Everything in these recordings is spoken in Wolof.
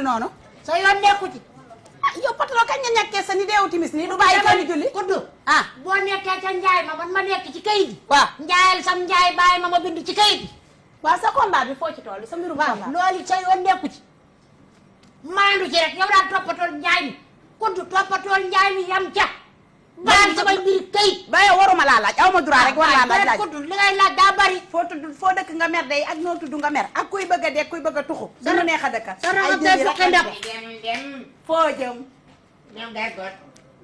noonu sa yoon nekku ci yow patron kañ nga ñàkkee sa ni deewu timis nii du bàyyi kenn julli kuddu boo nekkee ca njaay ma man ma nekk ci kayit bi waaw njaayal sam njaay bàyyi ma bind ci kayit bi waaw sa combat bi foo ci toll sa mbirum combat loolu sa yoon nekku ci maandu ci rek yow daal toppatool njaay mi kuddu toppatool njaay mi yam ca bàyyi samay mbiri kayit ba yow waruma laa laaj aw ma droit rek war laa laaj kuddu li ngay laaj daa bari foo dëkk nga mer day ak noo tudd nga mer ak kuy bëgg a dee kuy bëgg a tuxu dana neex a dëkk sa raxa tey fukki ndab dem foo jëm ñëw gargot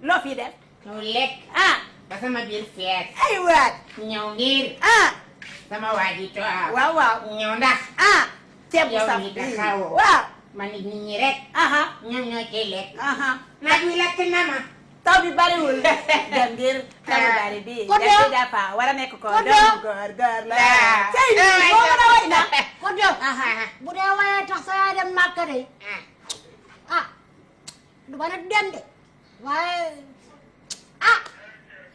loo fi def ñëw lekk ba sama biir fees ay waat ñëw ngir sama waa ji toog waaw waaw ñëw ndax ceeb bu yow saf mi taxawoo waaw man nit ñi rek ñoom ñoo ciy lekk naaj wi lakk na ma taw bi bariwul dem ngir taw bi bari bi Kodo dafa war a nekk ko Kodo doomu góor la cey bi boo mën a way na Kodo bu dee wayee tax sa yaay dem Màkka de du ba nag dem de waaye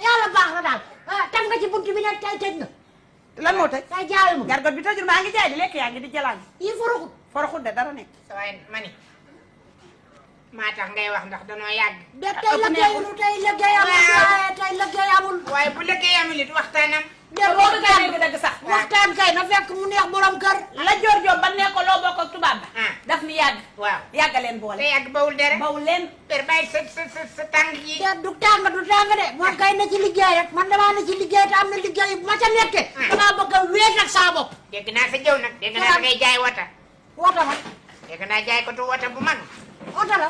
yàlla baax na daal teg nga ci buntu bi nag tey tëj na lan moo tëj tey jaayu ma gargot bi tëjul maa ngi jaay di lekk yaa ngi di jalaan yi foroxut foroxut de dara nekk sa waay mani maa tax ngay wax ndax danoo yàgg de tey liggéeyul tey liggéey amul waaye tey liggéey amul waaye bu liggéey amul it waxtaanam de waxtaan dëgg sax waxtaan kay na fekk mu neex borom kër la joor joor ba ne ko loo bokk ak tubaab ba daf ni yàgg waaw yàgga leen boole te yàgg bawul dara bawul leen per bàyyi sa tàng yi de du tàng de moom kay na ci liggéey rek man damaa na ci liggéey te am na liggéey bu ma ca nekkee damaa bëgg a wéet ak saa bopp dégg naa sa jëw nag dégg naa da ngay jaay wata wota ma dégg naa jaay ko tu wata bu mag oto la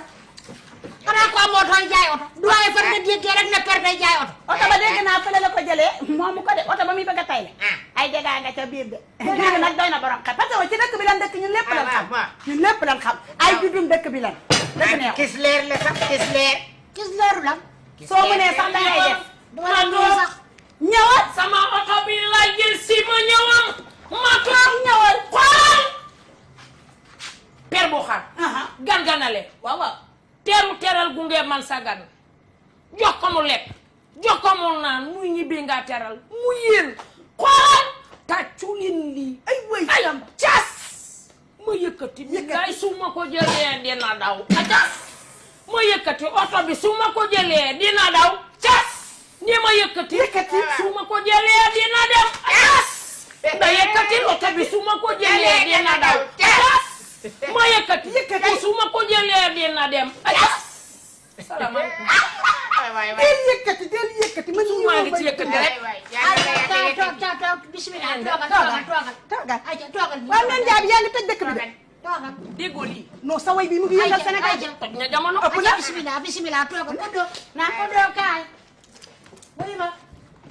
xanaa ko am oto jaay oto du waaye fan nga déggee rek ne per day jaay oto oto ba dégg naa fële la ko jëlee moomu ko de oto ba muy bëgg a tay le ay dégaa nga ca biir de léegi nag doy na borom xel parce que ci dëkk bi lan dëkk ñun lépp lan xam ñun lépp lan xam ay juddum dëkk bi lan dëgg neex kis leer la sax kis leer gis leeru lan soo mënee sax da ngay def duma la nuyu sax ñëwal sama oto bi la jël si ma ñëwam ma toog ñëwal xool per bu xar ganganale waaw teral gunge man sa gan jox ko mu lekk jox ko mu naan muy ñibbi nga teral mu yéen xool tàcculin lii ay way ayam cas ma yëkkati billaay su ma ko jëlee dina daw cas ma yëkkati oto bi su ma ko jëlee dina daw cas ni ma yëkkati su ma ko jëlee dina dem cas da yëkkati oto bi su ma ko jëlee dina daw cas ma yëkkati su ma ko jëlee dina dem salaamaaleykum waay del yëkkati man ñu maa ngi ci yëkkati rek toog bismillah toogal waaw men jaabi yaa ngi tëj dëkk bi de toogal déggoo lii non sa way bi mu ngi yëngal Sénégal toj na jamono ëpp na bismillah toogal Kodo kaay wuy ma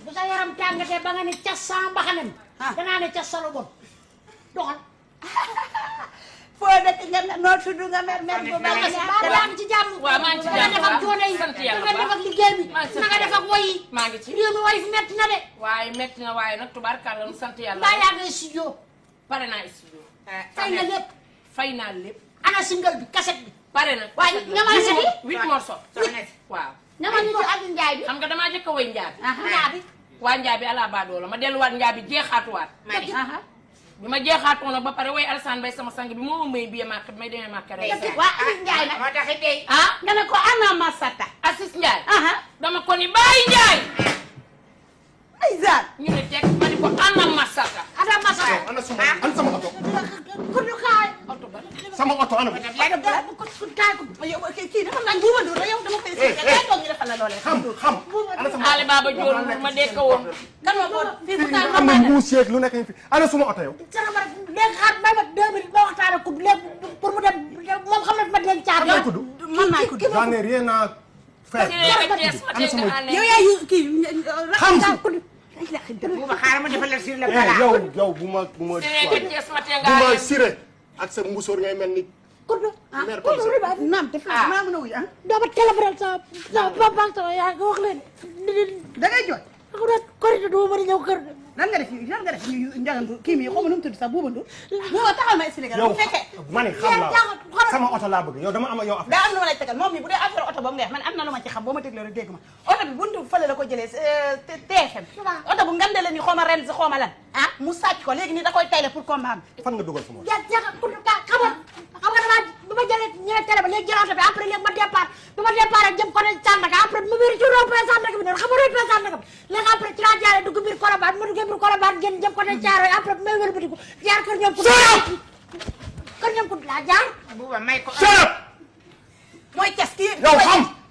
bu sa yaram tàngatee ba nga ne cas sa mbaxanam danaa ne cas sa lu bon doxal foo dëkk nga mer noo tudd nga mer bu bari yaa ngi ci jàmm waaw maa ngi ci jàmm def ak coono yi sant yàlla nga def ak liggéey bi na nga def ak woy yi maa ngi ci réew mi woy fi metti na de waaye metti na waaye nag tubaarkàlla nu sant yàlla mbaa yaa ngi studio pare naa studio fay na lépp fay naa lépp ana single bi cassette bi pare na waaye ñamal si 8 morceaux waaw ñamal ñu ci ak njaay bi xam nga damaa jëkk a woy njaabi njaay bi waa njaabi ala baadoo la ma delluwaat njaabi jeexaatuwaat bi ma jeexaatoon nag ba pare woy Alsaan Bay sama sang bi moo ma may biye màkk bi may demee màkk rek waa Asis Njaay nag moo taxit day nga ne ko ana Masata Asis Njaay dama ko ni Baay Njaay ay zaan ñu ne teg ma ni ko ana Masata ana masata ana sama oto kudu kaay sama oto ana ko kaay ko yow kii dafa naan buuma dur la yow dama koy kay toog ñu defal la loolee xam ana sama Ali Baba Joor ma dekk woon kan moo ko fii fu taal am na mbuus yeeg lu nekk fi ana suma oto yow sama ma léegi xaar may ma 2 minutes ma waxtaan ak kudu léegi pour mu dem moom xam na ma denc caar ana kudu man maay ko j'en ai rien à faire ana sama yow yaa yu kii xam si kudu buuba xaaral ma defal la sur le eh plat. yow bu ma siré ak sa mbusóor ngay mel ni kudu mère comme ça. naam te fii maa mën a wuy ah dama téléphone sa papa ak sama yaay nga wax leen da ngay jooy ko doon korite du ma mën a ñëw kër lan nga def njagandu kii mi xaw ma nu mu tudd sax buubandu buuba taxal ma expliqué la yow bu fekkee ma ne xam naa sama oto laa bëgg yow dama am yow affaire. daa am lu ma lay tegal moom mi bu dee affaire oto ba mu neex man am na lu ma ci xam boo ma dégloo rek dégg ma oto bi buntu fële la ko jëlee TFM oto bu ngande la ni xaw ma ren si xaw ma lan ah mu sàcc ko léegi nii da koy tayle pour combat bi fan nga dugal sama oto. jaga kudu ka xam nga dama bi ma jëlee ñëwee télé ba léegi jël oto bi après léegi ma départ bi ma départ rek jëm côté Sandaga après ma wéri ci rond-point Sandaga bi noonu xam nga rond-point Sandaga bi léegi après ci laa jaaree dugg biir Colobane ma duggee biir Colobane génn jëm côté Thiaroye après may wér batiku jaar kër ñoom kër ñoom kudu laa jaar buuba may ko. Sarap mooy cas kii yow xam